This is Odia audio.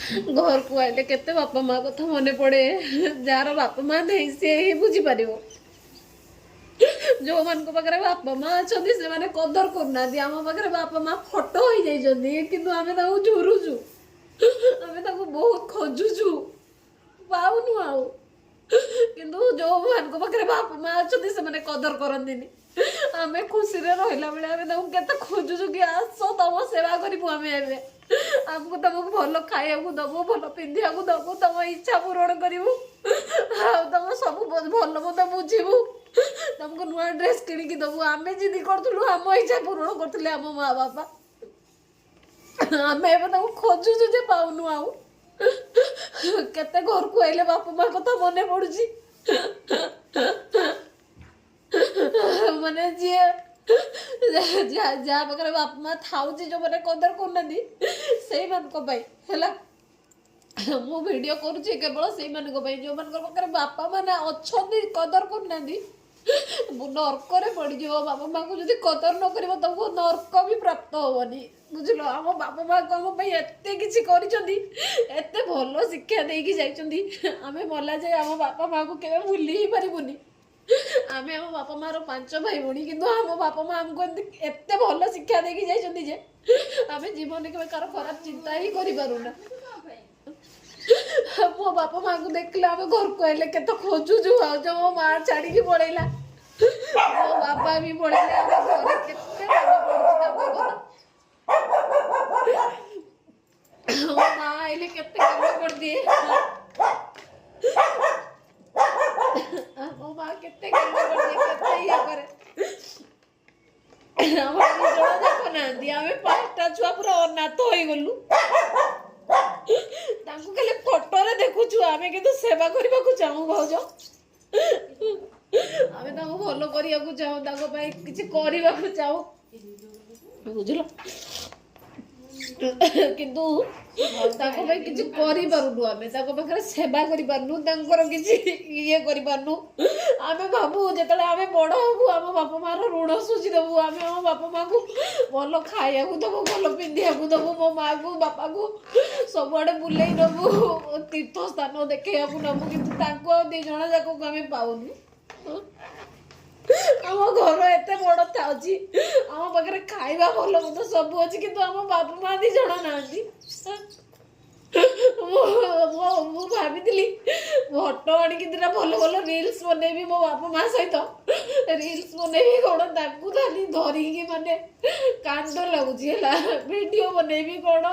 ଘରକୁ ଆଇଲେ କେତେ ବାପା ମା କଥା ମନେ ପଡ଼େ। ଯାହାର ବାପା ମା ନାହିଁ, ସିଏ ହିଁ ବୁଝିପାରିବ। ଯୋଉମାନଙ୍କ ପାଖରେ ବାପା ମା ଅଛନ୍ତି, ସେମାନେ କଦର କରୁନାହାନ୍ତି। ଆମ ପାଖରେ ବାପା ମା ଫଟୋ ହେଇଯାଇଛନ୍ତି, କିନ୍ତୁ ଆମେ ତାଙ୍କୁ ଝୁରୁଛୁ, ଆମେ ତାଙ୍କୁ ବହୁତ ଖୋଜୁଛୁ, ପାଉନୁ ଆଉ। କିନ୍ତୁ ଯୋଉମାନଙ୍କ ପାଖରେ ବାପା ମା ଅଛନ୍ତି, ସେମାନେ କଦର କରନ୍ତିନି। ଆମେ ଖୁସିରେ ରହିଲା ବେଳେ ଆମେ ତାଙ୍କୁ କେତେ ଖୋଜୁଛୁ କି ଆସ, ତମ ସେବା କରିବୁ ଆମେ ଏବେ, ଆମକୁ ତମକୁ ଭଲ ଖାଇବାକୁ ଦବୁ, ଭଲ ପିନ୍ଧିବାକୁ ଦବୁ, ତମ ଇଚ୍ଛା ପୂରଣ କରିବୁ ଆଉ ତମ ସବୁ ଭଲ ମନ୍ଦ ବୁଝିବୁ, ତମକୁ ନୂଆ ଡ୍ରେସ୍ କିଣିକି ଦବୁ। ଆମେ ଜିଦି କରୁଥିଲୁ, ଆମ ଇଚ୍ଛା ପୂରଣ କରୁଥିଲେ ଆମ ମା ବାପା। ଆମେ ଏବେ ତାଙ୍କୁ ଖୋଜୁଛୁ ଯେ ପାଉନୁ ଆଉ। କେତେ ଘରକୁ ଆଇଲେ ବାପା ମା କଥା ମନେ ପଡୁଛି। ମାନେ ଯିଏ ଯାହା ପାଖରେ ବାପା ମା ଥାଉଛି, ଯୋଉମାନେ କଦର କରୁନାହାନ୍ତି, ସେଇମାନଙ୍କ ପାଇଁ ହେଲା ମୁଁ ଭିଡ଼ିଓ କରୁଛି। କେବଳ ସେଇମାନଙ୍କ ପାଇଁ, ଯୋଉମାନଙ୍କ ପାଖରେ ବାପା ମାନେ ଅଛନ୍ତି, କଦର କରୁନାହାନ୍ତି। ନର୍କରେ ପଡ଼ିଯିବ। ବାପା ମାଙ୍କୁ ଯଦି କଦର ନ କରିବ, ତମକୁ ନର୍କ ବି ପ୍ରାପ୍ତ ହବନି, ବୁଝିଲ? ଆମ ବାପା ମାକୁ ଆମ ପାଇଁ ଏତେ କିଛି କରିଛନ୍ତି, ଏତେ ଭଲ ଶିକ୍ଷା ଦେଇକି ଯାଇଛନ୍ତି। ଆମେ ମଲା ଯାଏ ଆମ ବାପା ମାକୁ କେବେ ଭୁଲି ହିଁ ପାରିବୁନି। ଆମେ ଆମ ବାପା ମାର ପାଞ୍ଚ ଭାଇ ଭଉଣୀ, କିନ୍ତୁ ଆମ ବାପା ମା ଆମକୁ ଏମିତି ଏତେ ଭଲ ଶିକ୍ଷା ଦେଇକି ଯାଇଛନ୍ତି ଯେ ଆମେ ଜୀବନରେ କେବେ କାହାର ଖରାପ ଚିନ୍ତା ହିଁ କରିପାରୁନା। ମୋ ବାପା ମାଙ୍କୁ ଦେଖିଲେ ଆମେ ଘରକୁ ଆଇଲେ କେତେ ଖୋଜୁଛୁ। ଆଉ ଯୋଉ ମୋ ମା ଛାଡିକି ପଳେଇଲା, ମୋ ବାପା ବି ପଳେଇଲେ, ଆମ ଘରେ କେତେ ମନେ ପଡୁଛି ତାଙ୍କ କଥା। ମୋ ମା ଆଇଲେ କେତେ କାମ କରିଦିଏ। ମୋ ମା କେତେ କାମ କରିଦିଏ, କେତେ ଇଏ କରେ। ଆମର ଦି ଜଣ ଯାକ ନାହାନ୍ତି, ଆମେ ପାଞ୍ଚଟା ଛୁଆ ପୁରା ଅନାଥ ହେଇଗଲୁ। ତାଙ୍କୁ ଖାଲି ଫଟୋରେ ଦେଖୁଛୁ ଆମେ, କିନ୍ତୁ ସେବା କରିବାକୁ ଚାହୁଁ ଭାଉଜ। ଆମେ ତାଙ୍କୁ ଭଲ କରିବାକୁ ଚାହୁଁ, ତାଙ୍କ ପାଇଁ କିଛି କରିବାକୁ ଚାହୁଁ, ବୁଝିଲ? କିନ୍ତୁ ତାଙ୍କ ପାଇଁ କିଛି କରିପାରୁନୁ ଆମେ, ତାଙ୍କ ପାଖରେ ସେବା କରିପାରୁନୁ, ତାଙ୍କର କିଛି ଇଏ କରିପାରୁନୁ। ଆମେ ଭାବୁ, ଯେତେବେଳେ ଆମେ ବଡ଼ ହବୁ, ଆମ ବାପା ମାର ଋଣ ସୁଝି ଦେବୁ। ଆମେ ଆମ ବାପା ମାକୁ ଭଲ ଖାଇବାକୁ ଦବୁ, ଭଲ ପିନ୍ଧିବାକୁ ଦବୁ, ମୋ ମାକୁ ବାପାକୁ ସବୁଆଡ଼େ ବୁଲେଇ ନବୁ, ତୀର୍ଥ ସ୍ଥାନ ଦେଖେଇବାକୁ ନବୁ। କିନ୍ତୁ ତାଙ୍କୁ ଆଉ ଦି ଜଣ ଯାକକୁ ଆମେ ପାଉନୁ। ଆମ ଘର ଏତେ ବଡ ଥାଉଛି, ଆମ ପାଖରେ ଖାଇବା ଭଲ ମନ୍ଦ ସବୁ ଅଛି, କିନ୍ତୁ ଆମ ବାପା ମା ଦି ଜଣ ନାହାନ୍ତି। ମୁଁ ଭାବିଥିଲି ଫଟୋ ଆଣିକି ଦିଟା ଭଲ ଭଲ ରିଲ୍ସ ବନେଇବି, ମୋ ବାପା ମା ସହିତ ରିଲ୍ସ ବନେଇବି କଣ, ତାଙ୍କୁ ଖାଲି ଧରିକି ମାନେ କାନ୍ଦ ଲାଗୁଛି ହେଲା। ଭିଡ଼ିଓ ବନେଇବି କଣ।